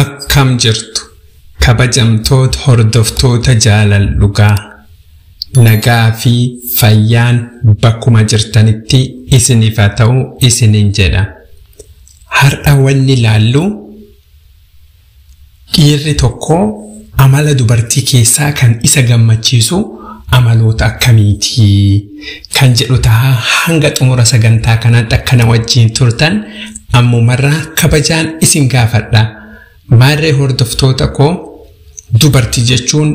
Akkam jirtu kabajamtoota hordoftoota jaalala dhugaa nagaa fi fayyaan bakkuma jirtanitti isiniif haa ta'u isiniin jedha. Har'a wanni ilaallu dhiirri tokko amala dubartii keessaa kan isa gammachiisu amaloota akkamiiti kan jedhu ta'a. Hanga xumura sagantaa kanaatti akkana wajjin turtan ammumarraa kabajaan isin gaafadha. Maarree hordoftoota koo, dubartii jechuun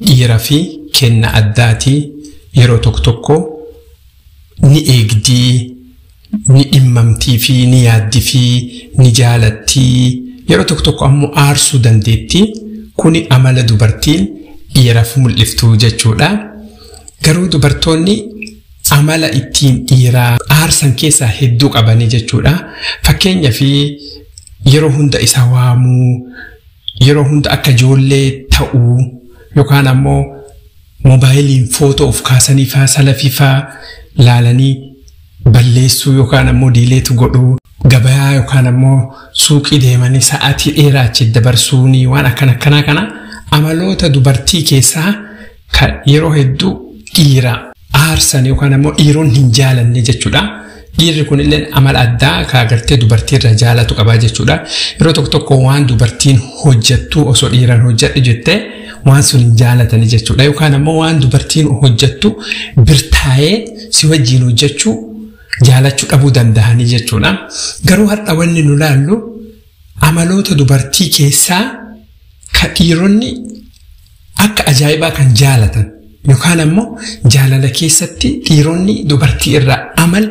dhiira fi kenna addaatii. Yeroo tokko tokko ni eegdii, ni dhimmamtii fi ni yaaddii fi ni jaalattii, yeroo tokko tokko ammoo aarsuu dandeettii. Kuni amala dubartiin dhiiraaf mul'iftuu jechuudha. Garuu dubartoonni amala ittiin dhiiraa aarsan keessaa hedduu qabanii jechuudha. Fakkeenyaaf yeroo hunda isa waamuu, yeroo hunda akka ijoollee ta'uu, yookaan ammoo moobaayiliin footoo of kaasanii faa salafii faa laalanii balleessuu yookaan ammoo delete godhuu, gabayaa yookaan ammoo suuqii deemanii sa'aatii dheeraa achi dabarsuunii, waan akkana akkanaa kana amaloota dubartii keessaa kan yeroo hedduu dhiira aarsan yookaan ammoo dhiironni hin jaalanne jechuudha. Dhiirri kunillee amala addaa ka agartee dubartii irra jaalatu qabaa jechuudha. Yeroo tokko tokko waan dubartiin hojjettu osoo dhiiraan hojjedhu jettee waan sun hin jaalatani jechuudha. Yookaan ammoo waan dubartiin hojjettu birtaa'ee si wajjin hojjechuu jaalachuu dhabuu danda'anii jechuudha. Garuu har'a wanni nu laallu amaloota dubartii keessaa ka dhiironni akka ajaa'ibaa kan jaalatan yookaan ammoo jaalala keessatti dhiironni dubartii irraa amal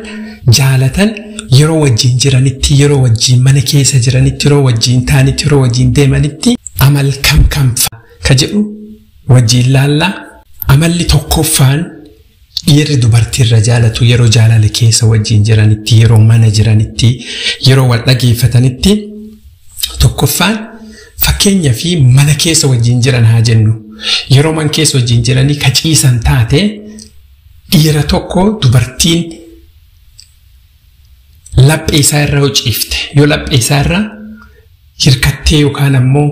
jaalatan, yeroo wajjin jiranitti, yeroo wajjin mana keessa jiranitti, yeroo wajjin taanitti, yeroo wajjin deemanitti amal kam kam ka jedhu wajjin laallaa. Amalli tokkoffaan dhiirri dubartii irra jaalatu yeroo jaalala keessa wajjin jiranitti, yeroo mana jiranitti, yeroo wal dhageeffatanitti, tokkoffaan fakkeenya fi mana keessa wajjin jiran haa jennu. Yeroo mana keessa wajjin jiranii ka ciisan taate, dhiira tokko dubartiin laphee isaa irra yoo ciifte, yoo laphee isaa irra hirkattee yookaan ammoo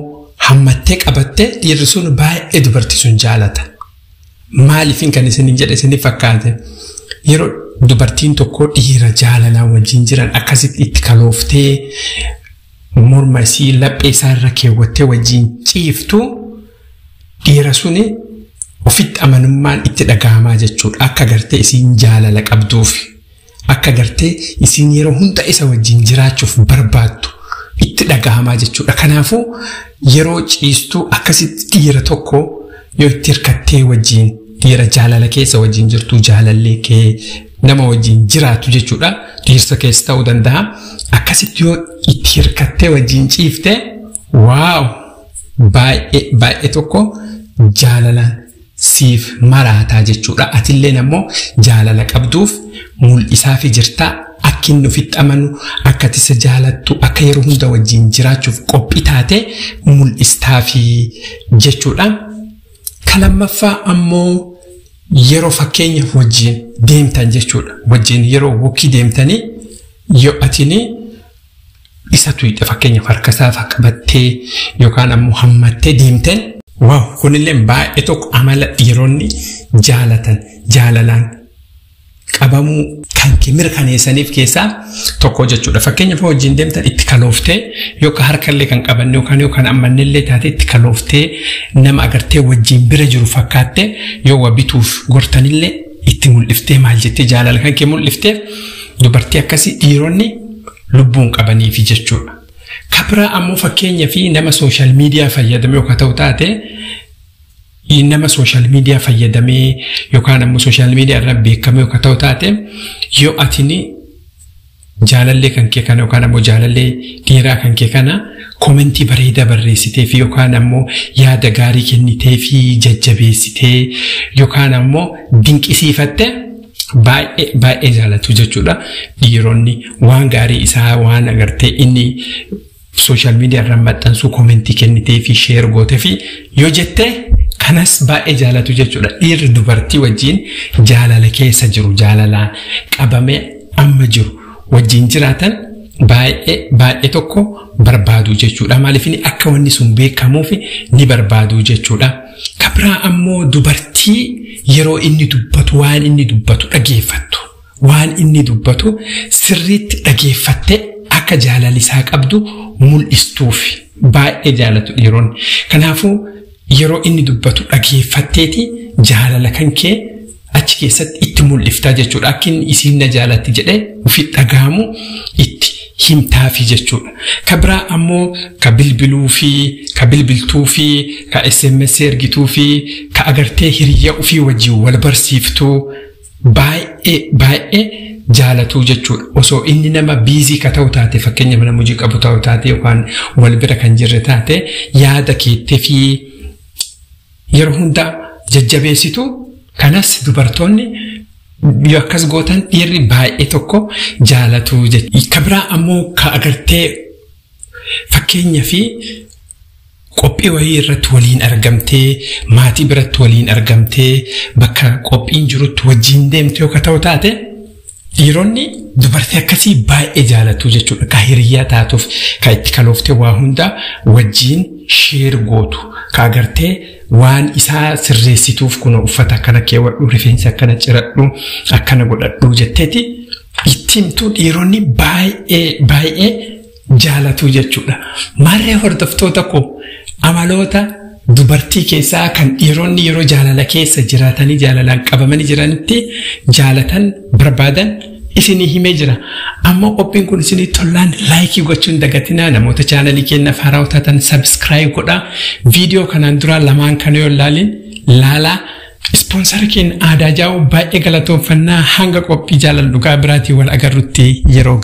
hammattee qabatte, dhiirri sun baay'ee dubartii sun jaalata. Maaliifin kan isinin jedhe isiniif fakkaate? Yeroo dubartiin tokko dhiira jaalalaa wajjin jiran akkasitti itti kalooftee morma isii laphee isaa irra keewwattee wajjin ciiftu, dhiira suni ofitti amanummaan itti dhaga'amaa jechuudha. Akka gartee isiin jaalala qabduuf, akka gartee isiin yeroo hunda isa wajjin jiraachuuf barbaaddu itti dhaga'amaa jechuudha. Kanaafuu yeroo ciistuu akkasitti dhiira tokko yoo itti hirkattee wajjin, dhiira jaalala keessa wajjin jirtu, jaalallee kee nama wajjin jiraatu jechuudha. Dhiirsa keessa ta'uu danda'a. Akkasitti yoo itti hirkattee wajjin ciifte, wow, baay'ee baay'ee tokko jaalalaan siif maraataa jechuudha. Atilleen ammoo jaalala qabduuf mul'isaa fi jirtaa, akka inni ofitti amanu, akka ati isa jaalattu, akka yeroo hunda wajjin jiraachuuf qophii taate mul'istaa fi jechuudha. Ka lammaffaa ammoo yeroo fakkeenyaaf wajjin deemtan jechuudha. Wajjin yeroo walk deemtanii yoo atini isa tuyxe, fakkeenyaaf harka isaa qabattee yookaan ammoo hammattee deemteen, wow, kunillee baay'ee tokko amala dhiironni jaalatan, jaalalaan qabamuu kan mirkaneessaniif keessaa tokko jechuudha. Fakkeenyaaf wajjin deemtan itti kalooftee yookaan harkallee kan qabanne yookaan ammannellee taate itti kalooftee nama agartee wajjin bira jiru fakkaatte, yoo waa bituuf gortanillee itti mul'iftee maal jettee jaalala kan kee mul'iftee, dubartii akkasii dhiironni lubbuun qabaniifi jechuudha. Kabiraa ammoo fakkeenya fi nama social media fayyadame yookaan ta'u taate, nama social media fayyadamee yookaan ammoo social media irra beekame yookaan ta'u taate, yoo atini jaalallee kan kee kana yookaan ammoo jaalallee dhiiraa kan kee kana comment bareedaa barreessitee fi yookaan ammoo yaada gaarii kennitee fi jajjabeessitee yookaan ammoo dinqisiifatte, baay'ee baay'ee jaalatu jechuudha. Dhiironni waan gaarii isaa waan agartee inni social media irra maxxansuu comment kennitee fi share gootee fi yoo jette, kanas baay'ee jaalatu jechuudha. Dhiirri dubartii wajjin jaalala keessa jiru, jaalalaan qabamee amma jiru wajjin jiraatan Baay'ee baay'ee tokko barbaadu jechuudha. Maaliif akka wanni sun beekamuuf ni barbaadu jechuudha. Kabiraa ammoo dubartii yeroo inni dubbatu waan inni dubbatu dhageeffattu. Waan inni dubbatu sirriitti dhageeffattee akka jaalala isaa qabdu mul'istuuf baay'ee jaalatu dhiironni. Kanaafuu yeroo inni dubbatu dhageeffatteeti jaalala kan kee achi keessatti itti mul'iftaa jechuudha. Akka inni isiin na jaalatti jedhee ofi dhagaamu itti himtaafi jechuudha. Ka biraa ammoo ka bilbiluu fi ka bilbiltuu fi ka SMS ergituu fi ka agartee hiriyyaa ofii wajjin wal barsiiftuu baay'ee baay'ee jaalatuu jechuudha. Osoo inni nama busy ka ta'u taate, fakkeenya mana hojii qabu ta'u taate yookaan wal bira kan jirre taate, yaada keettee fi yeroo hunda jajjabeessitu. Kanas dubartoonni yoo akkas gootan dhiirri baay'ee tokko jaalatu jechuudha. Ka biraa ammoo ka agartee fakkeenya fi qophii wayii irratti waliin argamtee, maatii biratti waliin argamtee, bakka qophiin jirutti wajjin deemte yoo ka ta'u taate, dhiironni dubartii akkasii baay'ee jaalatu jechuudha. Ka hiriyyaa taatuuf, ka itti kalooftee waa hunda wajjin share gootu. Ka agartee waan isaa sirreessituuf, kun uffata akkana keewwadhu, rifeensa akkana ciradhu, akkana godhadhu jetteeti itti himtu, dhiironni baay'ee baay'ee jaalatu jechuudha. Maarree hordoftoota koo, amaloota dubartii keessaa kan dhiironni yeroo jaalala keessa jiraatanii jaalalaan qabamanii jiranitti jaalatan barbaadan isinii himee jira. Amma qophiin kun isinii tollaan like gochuun dagatinaa. Namoota chaanalii keenyaaf haaraa taatan subscribe godhaa. Viidiyoo kanaan dura lamaan kana yoo ilaalin laalaa. Sponsor keenya aadaa jaa'u baay'ee galatoonfannaa. Hanga qophii jaalala dhugaa biraatiin wal agarrutti yeroo.